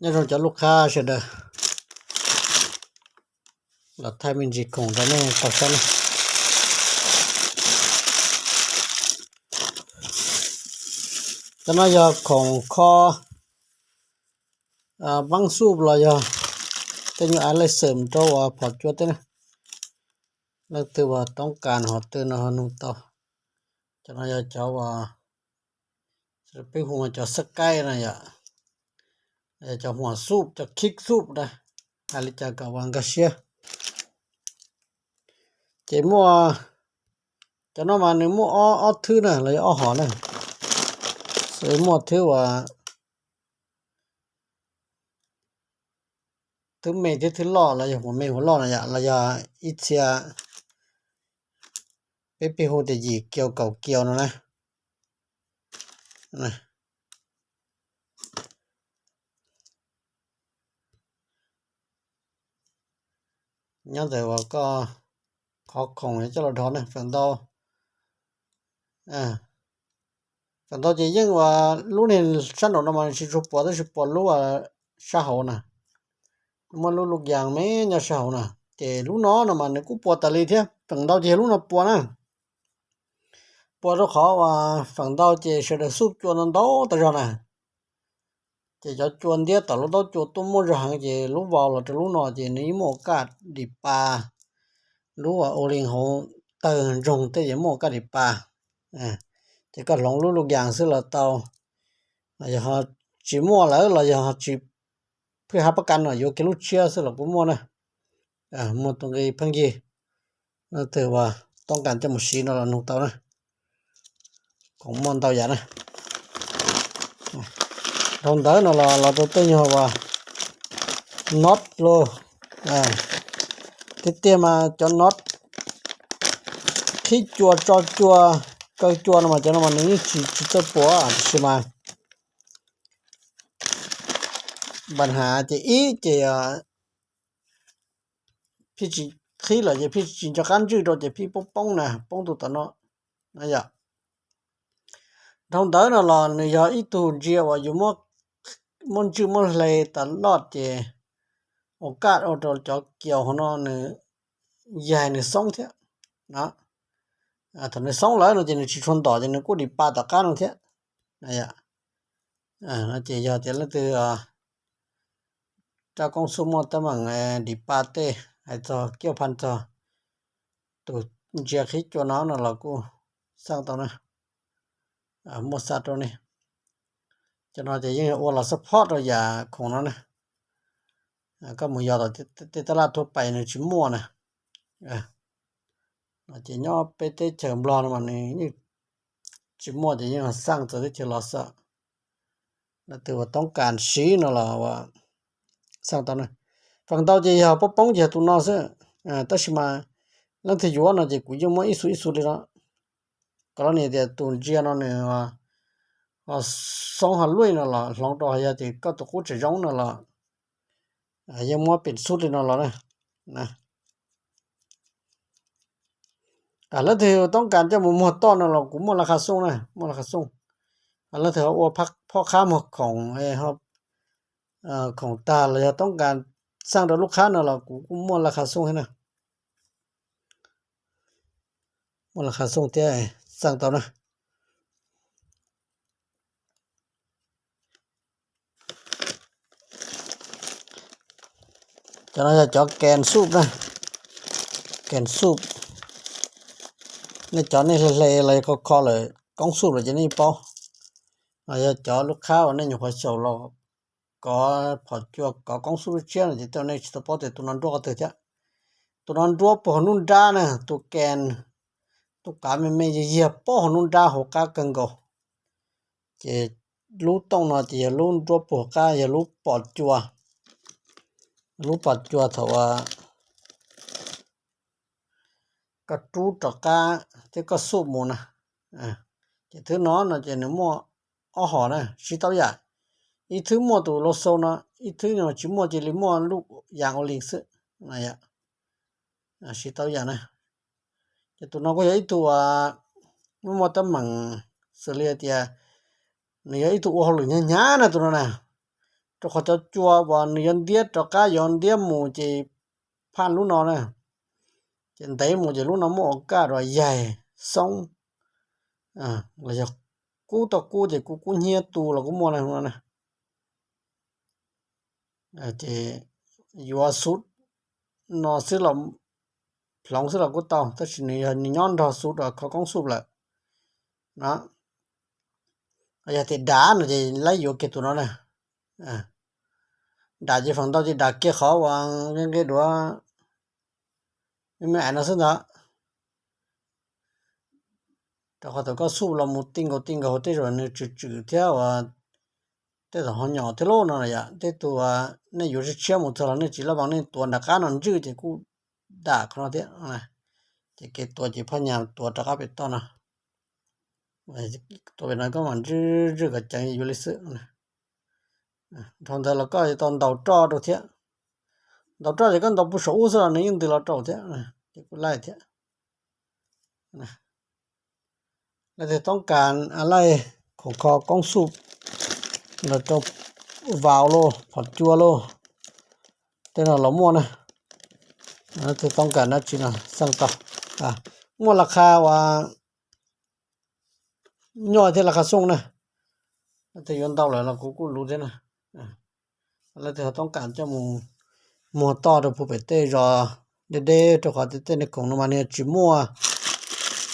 Nyob zoo cov lub qhab sawv daws, los thaij me ntsis khoom rau nej tau saib na. Cov no yog khoom kho, vaab xuj los yog tej nyuag a lej xeem rau uas phom cua tej na. Leej twg uas toob kas hom twg no ho nug tau. Cov no yog cov uas peb hu cov xab kaib na yom, cov huam xuj, cov khib xuj na, hais li cas kom uas nkag siab. Ces muaj, cov no mas nws muaj ob, ob thwb na los yog ob hom na. Xws muaj thwb uas thwb me thiab thwb loj los yog huam me huam loj na yom, los yog ib txhia peb pib hu tias yim kiaus kaum kiaus no na. Nyob ntawm uas koj qhov khoom coj los dhos na, feem ntau, feem ntau ces yeej uas lub niag sab nraum no mas tsis tshua puas, tab sis puas lub sab hauv na. Muaj lub lub yas me nyob sab hauv na, ces lub no no mas nws kuj puas tas li thiab, feem ntau ces yog lub no puas na. Puas rau qhov uas feem ntau ces sawv daws xuj cua ntau ntau tas zog na. Ces cov cua ntiab tom lub taub cua tuaj muaj zog heev ces lub vau los rau lub no ces nws yeej muaj kaj dim pa. Lub ua li hauv tawg ntsoog tej ces muaj kaj dim pa. Ces koj hloov lub lub yas xwb los tau. Yog tsis muaj lawm los yog tsis, phwj hab pab kas no yuav kiag lub tshiab xwb los kuj muaj na. Muaj tus nqi pheej yig, leej twg uas toob kas coj mus siv no los nug tau na. Khoom muaj ntau yam na. Dhau ntawd no los los rau tej nyuag uas not los, tiag tiag mas cov not qhib cua, tso cua, kaw cua no mas cov no mas nws yeej tsis, tsis txawj puas, tiam sis mas npa has ces ib ces phij tsis qhib lawm ces phij tsis nco qab ntswj rau ces phij poob poob na, poob tus tom no. Yog dhau ntawd no los nws yog ib tug ntsia uas yus muab ntswj muab hle tas loj ces ua kaj ua rau cov kiaus hauv no nws yaig nws xoob thiab. Thaum nws xoob lawm no ces nws tsis tshua ntom ces nws kuj dim pa tom qab no thiab. No ces yog tias leej twg raj koob xuj muaj teeb meem dim pa tej, hais txog kiaj pha txog tus ntsia qhib cua no no los kuj xaj tau na. Muaj xa rau nej. Cov no ces yeej ua los support rau yam khoom no na. Koj mus yos tom tej taj laj thuab pais nws tsis muaj na. No ces nyob peb teb chaws Nplog no mas nws yeej tsis muaj ces yeej xaj txawv teb chaws los xwb. Leej twg uas toob kas siv no los xaj tau na. Feem ntau ces yog poob poob ces yog tus no xwb. Tab sis mas leej twg yuav no ces kuv yeej muab ib xu ib xu li no. Kom los nws tias tus ntsia no nws ho xoob ho luaj no los hloov rau, yog tias koj tus qub tseem zoo no los yeej muab pim xub li no los na. Leej twg toob kas coj mus muag toj no los kuv muaj laj kha xooj na, muaj laj kha xooj. Leej twg ua phoj qhab muag khoom, khoom tag los yog toob kas xaj rau lub qhab no los kuv kuj muaj laj kha xooj thiab na. Muaj laj kha xooj thiab, xaj tau na. Cov no yog cov keen xuj na, keen xuj. Nej cov nej hle hle los yog kho kho lawm koob xuj lawm ces nej paub. Los yog cov lub qhab uas nej nyuam qhuav xyaum los kov phom cua kov koob xuj lub tshiab no ces tej nej tsis tau paub tias tus no nruab qhov twg thiab. Tus no nruab puag hauv nruab nrab na, tus keen, tus qav me me yiag yiag puag hauv nruab nrab hauv qab kawg nkaus. Ces lub tooj no ces yog lub nruab puag hauv qab, yog lub pom cua, lub pom cua thaum koj rub rov qab thiab koj xuj mus na. Ces thwb no no ces nws muaj ob hom na, siv tau yam. Ib thwb muaj tus lub xau no, ib thwb no tsis muaj, cia li muaj lub yas ua li xwb. Siv tau yam na. Ces tus no kuj yog ib tug muaj muaj teeb meem xws li tias nws yog ib tug ua hauj lwm hnyav hnyav na tus no na. Rau qhov cov cua uas nws yuav ntiab rov qab yuav ntiab mus ces phaj lub no na, ces ntev mus ces lub no muaj ua kaj rau yaig xoob, los yog kub tau kub ces kuv kub hnyiab tu los kuj muaj na no na. Ces yuav xub no xwb los, hloov xwb los kuj tau, tab sis nws yog nws nyob nrog xub uas kho koob xub lawm no. Yog tias dav no ces laib yuav kiag tus no na. Dav ces feem ntau ces dav kiag qhov uas nqe nqe duav me me ais no xwb ntag. Rau qhov thaum koj xub los mus ti nkaus ti nkaus tej zaum nws tswm tswm thiab uas tej zaum ho nyom thiab lub no yom. Tej tus uas nej yuav tshiab tshiab mus txog los nej tsis laj vas, nej tuav nram qab no ntswj ces kuj dam qhov no thiab. Ces kev tuav ces phaj nyas tuav rov qab pem toj no. Tuav pem no koj mam ntswj ntswj kom ceev yuav li xwb. Dhau ntawd los koj yuav tau ntaus roj rau thiab. Ntaus roj ces koj ntaus puag saum ub xwb los nws yeej ntws los rau thiab, ces kuj laij thiab. Leej twg toob kas laij khoom kho koob xub los rau vaus lauj, phom cua lauj, tej no los muaj na. Leej twg toob kas dab tsi no xaj tau. Muaj las qha uas nyuaj thiab las qha xooj na. Leej twg yuav ntau lawm los kuv kuj luv thiab na. Leej twg ho toob kas coj mus muag toj rau puag pem tej zos deb deb, rau qhov tias tej niag khoom no mas nws tsis muaj,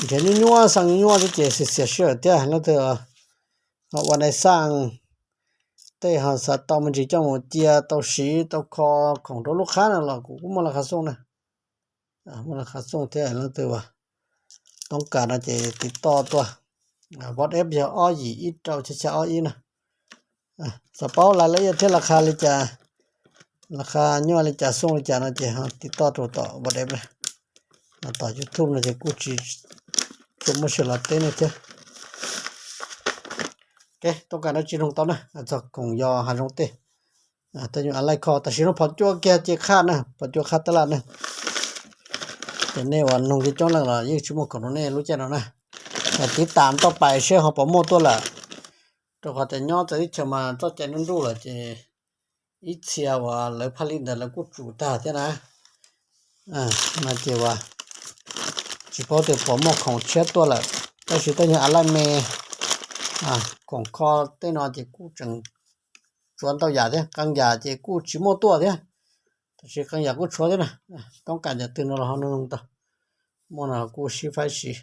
nrhiav nyuaj nyuaj xaj nyuaj nyuaj thiab ces xiam xiam sij hawm thiab. Leej twg ho ua nais xaj, tej ho xav tau me ntsis coj mus cia tau siv tau kho khoom rau lub qhab no los kuv kuj muaj las qha xooj na. Muaj las qha xooj thiab. Leej twg uas toob kas no ces tiv toj tuaj. WhatsApp yog ob yim ib rau xya xya ob ib na. Xav paub lais laj iab thiab las qha li cas, las qha nyuaj li cas xooj li cas no ces ho tiv toj rau tom WhatsApp na. Tom YouTube no ces kuj tsis tshua muaj sij hawm los teb nej thiab. Ok, toob kas dab tsi noog tau na, txog khoom yos hav zoov tej. Tej nyuag a laij kho tam sim no phom cua kiag ces qhaj na, phom cua qhaj tab laj na. Ces nej uas noog coob coob leej los yeej tsis muaj khoom rau nej lub caij no na. Tiv tam toj pais seb ho puas muaj tuaj lawm. Rau qhov tias nyob txawv teb chaws mas txoj cai nruj nruj lawm ces ib txhia uas lawv phaj li ntawd lawv kuj tsum tag thiab na. No ces uas tsis paub tias puas muaj khoom tshiab tuaj lawm, tab sis tej nyuag a laij me, khoom kho tej no ces kuj tseem tshuav ntau yam thiab, qee yam ces kuj tsis muaj tuaj thiab, tab sis qee yam kuj tshuav thiab na. Toob kas yam twg no los ho noog tau, muaj no kuj sib faib siv.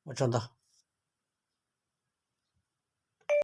Ua tsaug ntau.